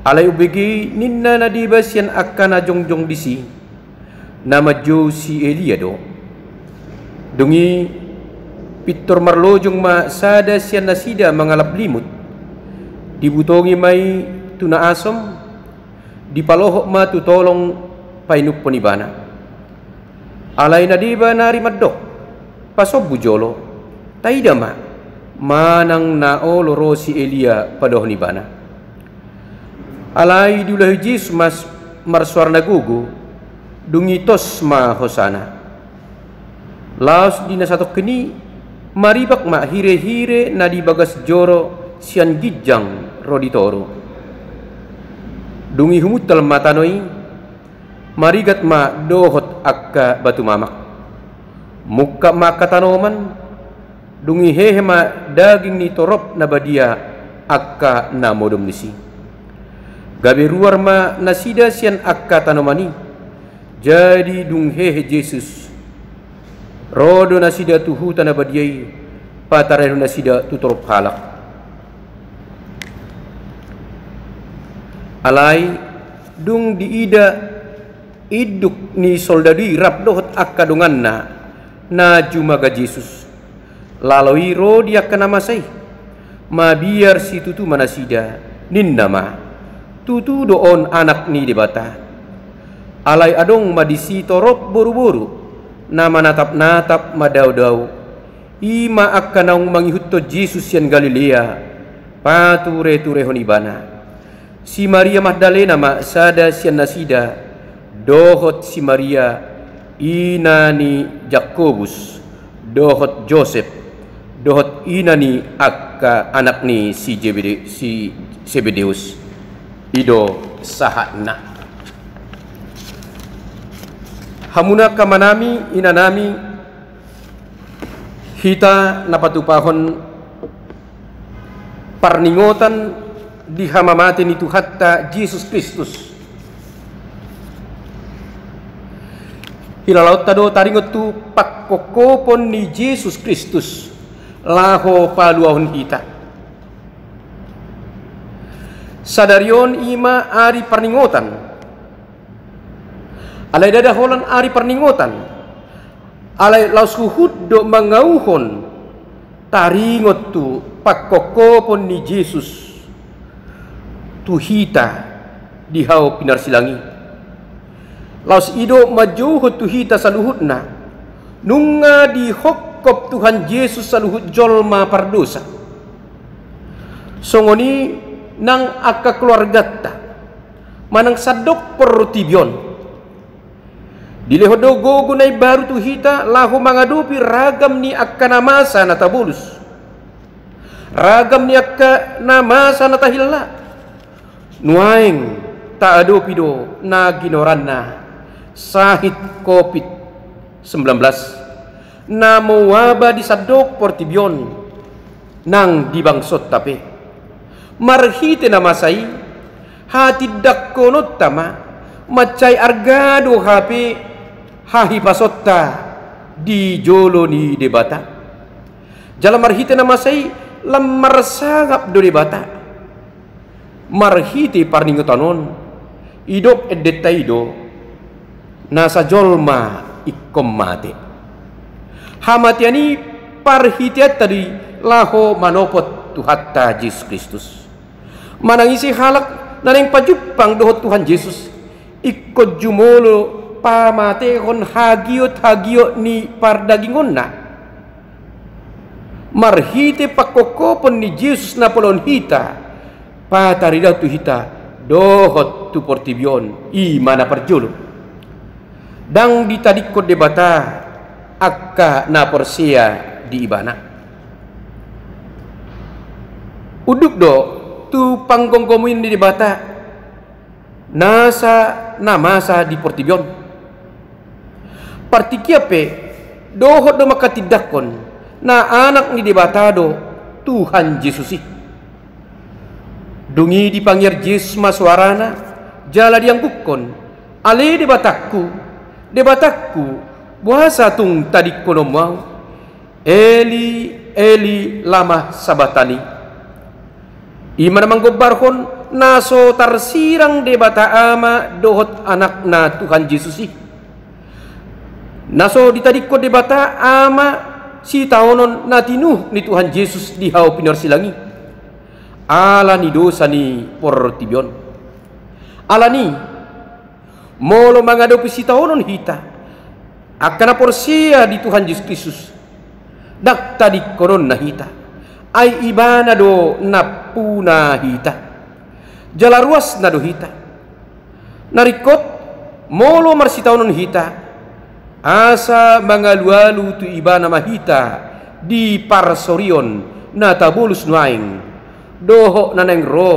Alai umbege ninna na deba sian angka na jongjong disi, "Na manjou si Elia do." Dung i pintor marlojong ma sada sian nasida mangalap limut, dibutongi ma i tu na asom, dipalohot ma tu tolong painumhon ibana. Alai na deba nari mandok, "Pasombu jolo, taida ma manang na olo ro si Elia padohon ibana." Alai diulahi Jesus ma marsoara na gogo, dung i tos ma hosana. Laos di na satongkin i, maribak ma hirehire na di bagas joro sian ginjang ro di toru. Dung i humuntal ma tano i, marigat ma dohot angka batu mamak. Mungkap ma angka tanoman, dung i hehe ma daging ni torop na badia angka na modom disi. Gabe ruar ma nasida sian angka tanoman i. Jadi dung hehe Jesus, ro do nasida tu huta na badia i, patarehon nasida tu torop halak. Alai dung diida induk ni soldadu i rap dohot angka donganna na jumaga Jesus, lalo i ro di angka na masa i. Mabiar situtu ma nasida, ninna ma, "Tutu do on Anak ni Debata." Alai adong ma disi torop boruboru na manatapnatap madaodao, i ma angka naung mangihuthon Jesus sian Galilea, patureturehon ibana. Si Maria Magdalena ma sada sian nasida, dohot si Maria, ina ni Jakobus dohot Josep, dohot ina ni angka anak ni si Jebede-, si Sebedeus. I do sahatna. Hamuna angka amanami, inanami, hita na patupahon parningotan di hamamate ni Tuhanta Jesus Kristus, hilalaonta do taringot tu pangkophopon ni Jesus Kristus laho paluahon hita. Sadari on i ma ari parningotan. Alai ndada holan ari parningotan, alai laos huhut do mangauhon taringot tu pangkophopon ni Jesus tu hita di hau pinarsilang i. Laos i do manjouhon tu hita saluhutna, nunga dihophop Tuhan Jesus saluhut jolma pardosa. Songon i nang angka keluarganta, manang sandok portibi on. Dilehon do gogo na imbaru tu hita laho mangadopi ragam ni angka na masa na tabolus, ragam ni angka na masa na tahilla. Nuaeng taadopi do na ginoaranna sahit covid sembilan belas, na mewabah di sandok portibi on nang di bangsonta pe. Marhite na masa i, hatindangkononta ma mansai arga do hape hahipasonta di jolo ni Debata. Jala marhite na masa i lam marsangap do Debata. Marhite parningotan on, didok endenta i do, nasa jolma ingkon mate. Hamatean i parhiteanta do i laho manopot Tuhanta Jesus Kristus. Manang ise halak na naeng pajumpang dohot Tuhan Jesus, ingkon jumolo pamatehon hagiot-hagiot ni pardagingonna. Marhite pangkophopon ni Jesus na poloon hita, pataridahon tu hita dohot tu portibi on, i ma na parjolo. Ndang ditadingkon Debata angka na porsea di Ibana. Unduk do tu panggomgomion ni Debata nasa na masa di portibi on. Partingkian pe dohot do manghatindanghon na Anak ni Debata do Tuhan Jesus i. Dung i dipangiar Jesus ma soarana jala diangguhon, "Ale Debatangku, Debatangku, boasa tung tadingkononmu ahu? Eli, Eli, lama sabachthani?" I ma na manggombarhon na so tarsirang Debata Ama dohot Anakna Tuhan Jesus i. Na so ditadingkon Debata Ama sitaonon na tinuhuk ni Tuhan Jesus di hau pinorsilang i, ala ni dosa ni portibi on. Alani, molo mangadopi sitaonon hita, angka na porsea di Tuhan Jesus Kristus, ndang tadingkononna hita, ai Ibana do nampuna hita. Jala ruasna do hita. Na ringkot, molo marsitaonon hita, asa mangalualu tu Ibana ma hita di parsorion na tabolus nuaeng dohot na naeng ro,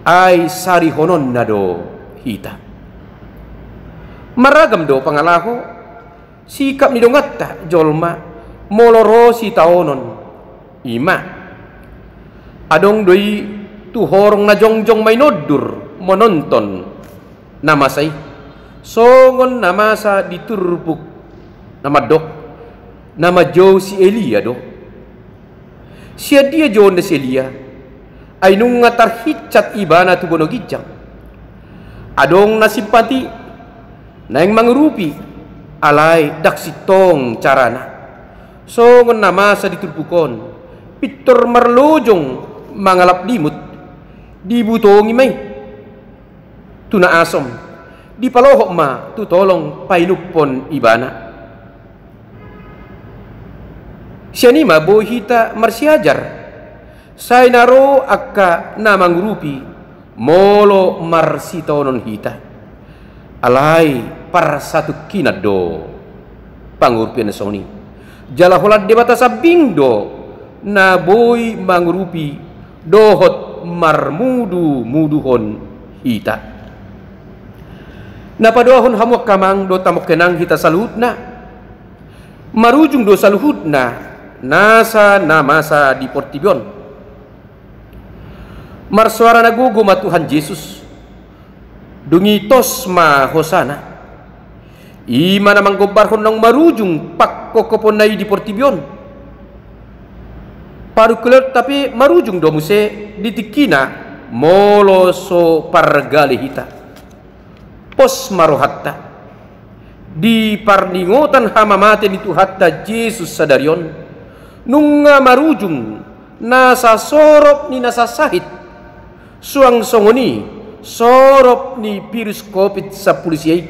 ai sarihononna do hita. Marragam do pangalaho sikap ni donganta jolma molo ro sitaonon. I ma, adong do i tu horong na jongjong mainondur manonton na masa i, songon na masa di turpuk na mandok, na manjou si Elia do. Sian dia jouonna si Elia? Ai nunga tarhinsat ibana tu bono ginjang. Adong na simpati, naeng mangurupi, alai ndang sintong carana. Songon na masa di turpuk on, pintor marlojong mangalap limut, dibutongi ma i tu na asom, dipalohot ma tu tolong painumhon ibana. Sian i ma boi hita marsiajar, sai na ro angka na mangurupi molo marsitaonon hita. Alai parsatungkinan do pangurupion na songon i. Jala holan Debata sambing do na boi mangurupi dohot marmudumuduhon hita. Na padoahon hamu angka amang dohot hamu angka inang hita saluhutna. Marujung do saluhutna nasa na masa di portibi on. Marsoara na gogo ma Tuhan Jesus. Dung i tos ma hosana. I ma na manggombarhon naung marujung pangkophoponna i di portibi on. Parungkilonta pe marujung do muse di tingkina molo so pargale hita. Pos ma rohanta. Di parningotan hamamate ni Tuhanta Jesus sadari on, nunga marujung nasa sorop ni nasa sahit, suang songon i sorop ni virus covid sampulu sia i.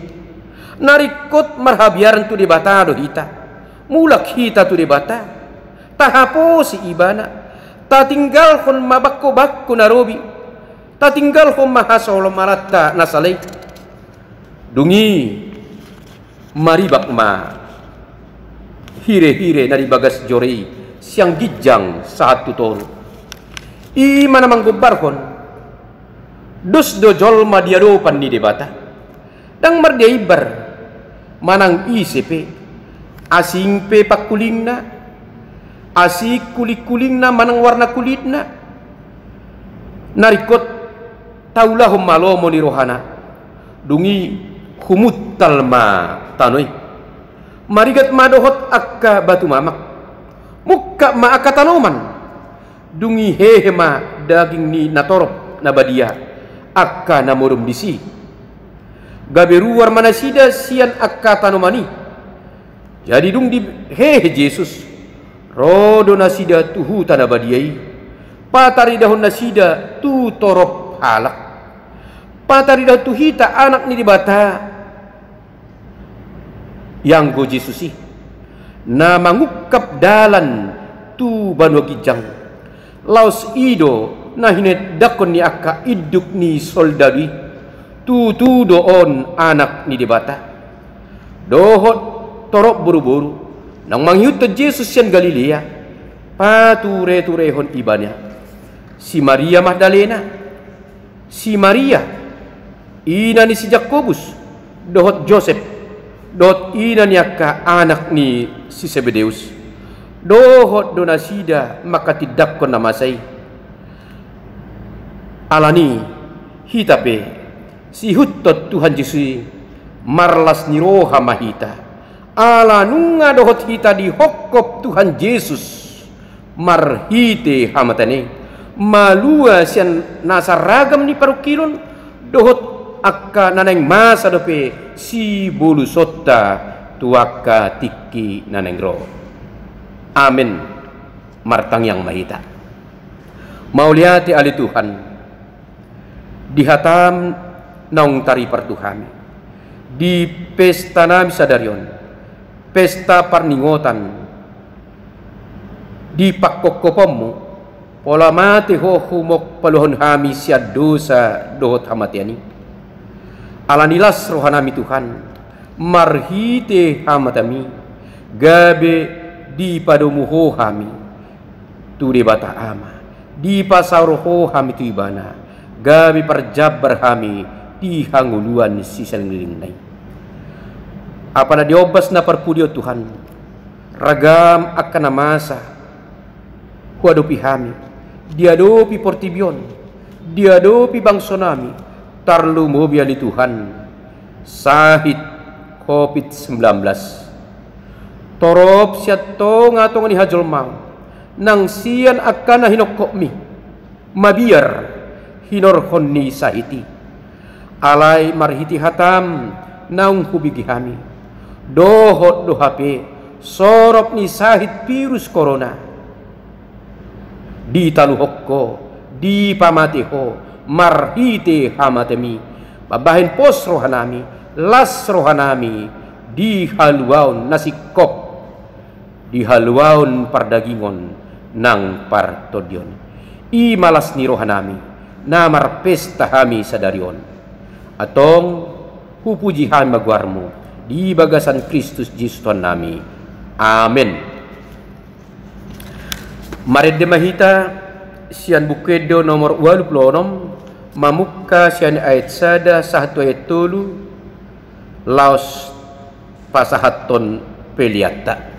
Na ringkot marhabiaran tu Debata do hita. Mulak hita tu Debata. Tahaposi Ibana. Tatinggalhon ma bangkobangko na robi. Tatinggalhon ma hasomalanta na sala i. Dung i maribak ma hirehire na di bagas joro i sian ginjang sahat tu toru. I ma na manggombarhon dos do jolma di adopan ni Debata. Ndang mardia imbar manang ise pe, asing pe pangkulingna, asing kulingkulingna manang warna kulitna, na ringkot taulahon ma lomo ni rohana. Dung i humuntal ma tano i. Marigat ma dohot angka batu mamak. Mungkap ma angka tanoman. Dung i hehe ma daging ni natorop na badia angka na modom disi. Gabe ruar ma nasida sian angka tanoman i. Jadi dung dihehe Jesus, ro do nasida tu huta na badia i. Pataridahon nasida tu torop halak. Pataridahon tu hita Anak ni Debata. Ianggo Jesus i, na mangungkap dalan tu banua ginjang. Laos i do na hinedangkon ni angka induk ni soldadu i. Tutu do on Anak ni Debata. Dohot torop boruboru naung mangihuthon Jesus sian Galilea, patureturehon Ibana. Si Maria Magdalena, si Maria ina ni si Jakobus dohot Josep, dohot ina ni angka anak ni si Sebedeus. Dohot do nasida mangkatindangkon na masa i. Alani i, hita pe siihuthon Tuhan Jesus i, marlas ni roha ma hita. Ala nunga dohot hita dihophop Tuhan Jesus marhite hamatean i, malua sian nasa ragam ni parungkilon dohot angka na naeng masa dope sibolusonta tu angka tingki na naeng ro. Amen. Martangiang ma hita. Mauliate ale Tuhan, di hataM naung taripar tu hami, di pestanami sadari on, pesta parningotan di pangkophopmu, pola mate Ho humongkop paluahon hami sian dosa dohot hamatean i. Alani las rohanami Tuhan, marhite hamateanMi, gabe dipadomu Ho hami tu Debata Ama, dipasaor Ho hami tu Ibana, gabe parjambar hami di hangoluan sisalelenglelengna i. Apala di ombas na parpudi on Tuhan, ragam angka na masa huadopi hami, diadopi portibi on, diadopi bangsonami, tarlumobi ale Tuhan, sahit covid sembilan belas. Torop sian tongatonga ni hajolmaon, nang sian angka na hinophopMi, mabiar hinorhon ni sahit i. Alai marhite hataM naung hubege hami, dohot do hape sorop ni sahit virus korona, ditaluhon Ho, dipamate Ho, marhite hamateanMi, mambahen pos rohanami, las rohanami di haluaon na singkop, di haluaon pardagingon nang partondion. I ma las ni rohanami, na marpesta hami sadari on. Antong, hupuji hami ma goarMu, di bagasan Kristus Jesus Tuhannami. Amen. Marende ma hita sian Buku Ende nomor ualu pulu onom, mamungka sian ayat sada sahat tu ayat tolu, laos pasahathon peleanta.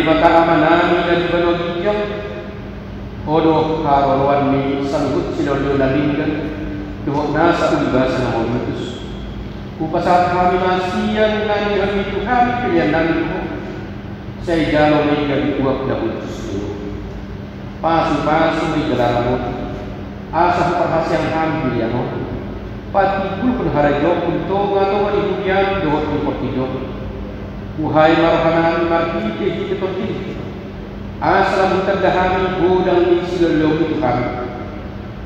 Debata Amanami na di banua ginjang, Ho do haroroan ni saluhut silehonlehon na denggan dohot nasa uli basa na mauliutus. Hupasahat hami ma sian na nilehon ni Tuhan pelean nami tu Ho. Sai jalo ma i gabe uap na hushus tu Ho. Pasupasu ma i jala ramoti, asa huparhaseang hami pelean on. Patimbulhon harajaonmu di tongatonga ni huriam dohot di portibi on. Buhai ma rohanami marhitehite Tondim, asa lam hutanda hami godang ni silehonlehonmu tu hami.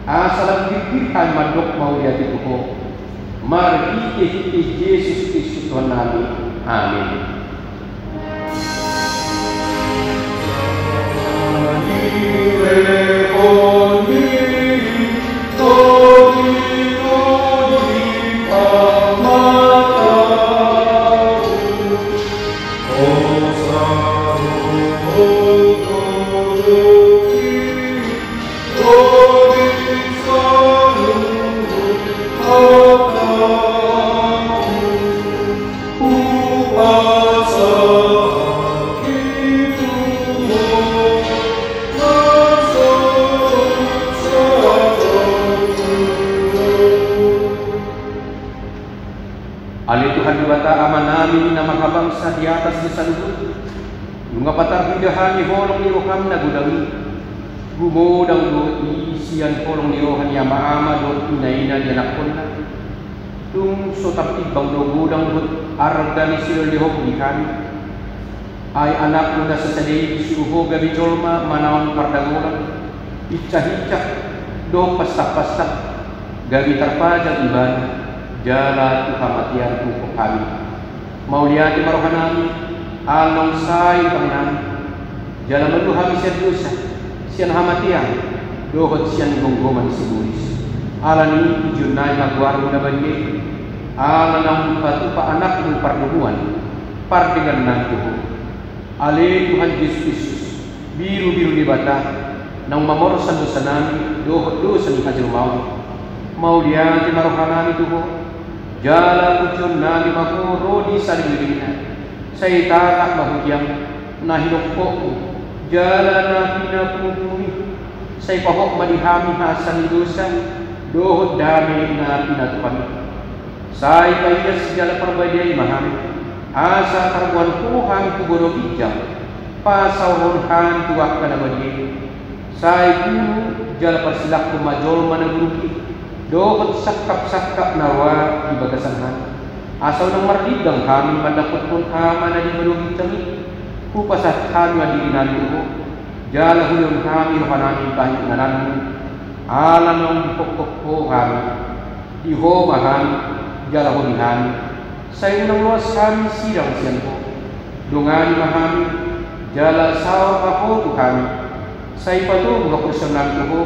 Asa lam girgir hami mandok mauliate tu Ho, marhitehite Jesus Kristus Tuhannami. Amen. Ale Tuhan Debata Amanami na marhabangsa di atas ni saluhut, nunga patarida hami holong ni roham na godang i. Gumodang do i sian holong ni roha ni amaama dohot inaina di anakkonna. Tung so tartimbang do godang dohot arga ni silehonlehonmu di hami. Ai anakmu na sasada i disuru Ho gabe jolma manaon pardagolan, hinsahinsa dohot pansahpansak, gabe tarpajal ibana jala tu hamatean huhuphon hami. Mauliate ma rohanami, ala naung sae utangnami, jala malua hami sian dosa, sian hamatean, dohot sian gomgoman sibolis. Alani i pujionnami ma goarmu na badia i, ala naung dipatupa anakmu pardomuan, pardengannami tu Ho. Ale Tuhan Jesus Kristus, Birubiru ni Debata, naung mamorsan dosanami dohot dosa ni hajolmaon, mauliate ma rohanami tu Ho, jala pujionnami ma Ho ro di saleleng ni lelengna. Sai tatak ma huriam na hinophopmu jala na pinapungupungu i. Sai pahot ma di hami hasea ni dosa dohot dame na pinatupami. Sai paias jala parbadiai ma hami, asa tarboan Ho hami tu banua ginjang, pasaorhon hami tu angka na badia i. Sai bunu jala parsilanghon ma jolma na buruk i, dohot sangkapsangkap na roa di bagasan hami, asa unang marlindang hami mandapothon Ama na di banua ginjang i. Hupasahat hami ma dirinami tu Ho, jala hulehon hami rohanami bahen ingananmu, ala naung dihophophon Ho hami. Di Ho ma hami, jala Ho di hami. Sai unang loas hami sidang sian Ho. Dongani ma hami, jala saor ma Ho tu hami. Sai patogu haporseaonnami tu Ho,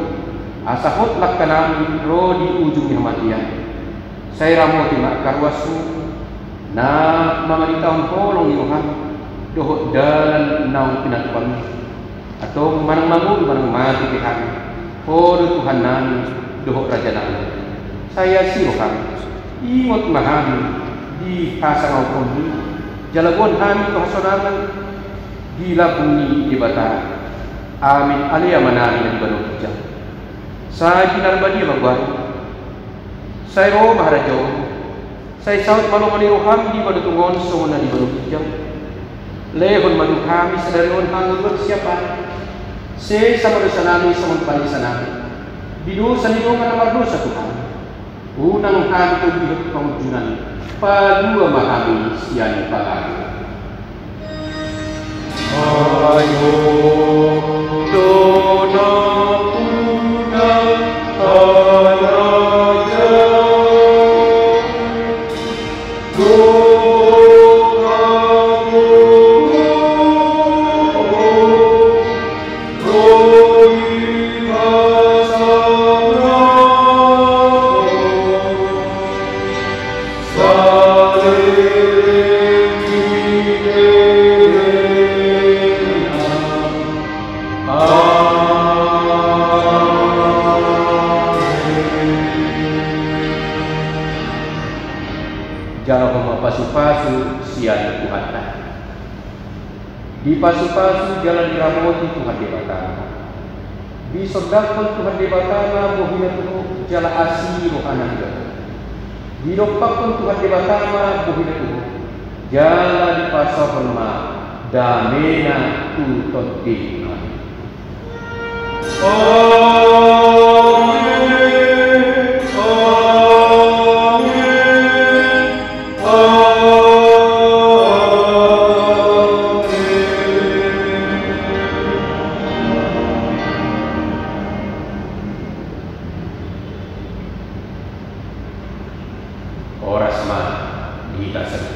asa hot langkanami ro di ujung ni hamatean. Sai ramoti ma angka ruasmu, na mamaritahon holong ni roham, dohot dalan naung pinatupami. Antong manang mangolu manang mate pe hami, Ho do Tuhannami dohot Rajanami. Sai asi roham, ingot ma hami di hasangapon i, jala boan hami tu hasonangan di lambung ni Debata. Amin. Ale Amanami na di banua ginjang, sai pinarbadia ma goarmu. Sai ro ma harajaonmu. Sai saut ma lomo ni roham di banua tonga on songon na di banua ginjang. Lehon ma tu hami sadari on hangoluan siapari. Sesa ma dosanami songon panesanami di dosa ni dongan na mardosa tu hami. Unang hami togihon tu pangunjunan. Palua ma hami sian pangago. Ai Ho do nampuna harajaon, dohot hagogoon, ro di hasangapon. Saleleng ni lelengna. Amen. Jalo ma pasupasu sian Tuhanta. Dipasupasu jala diramoti Tuhan Debata ma. Disondangkon Tuhan Debata ma bohina tu ho jala asi rohana tu ho. Didompakkon Tuhan Debata ma bohina tu ho jala dipasaorhon ma damena tu tondimuna. Amen. Amen. Amen. Horas ma di hita.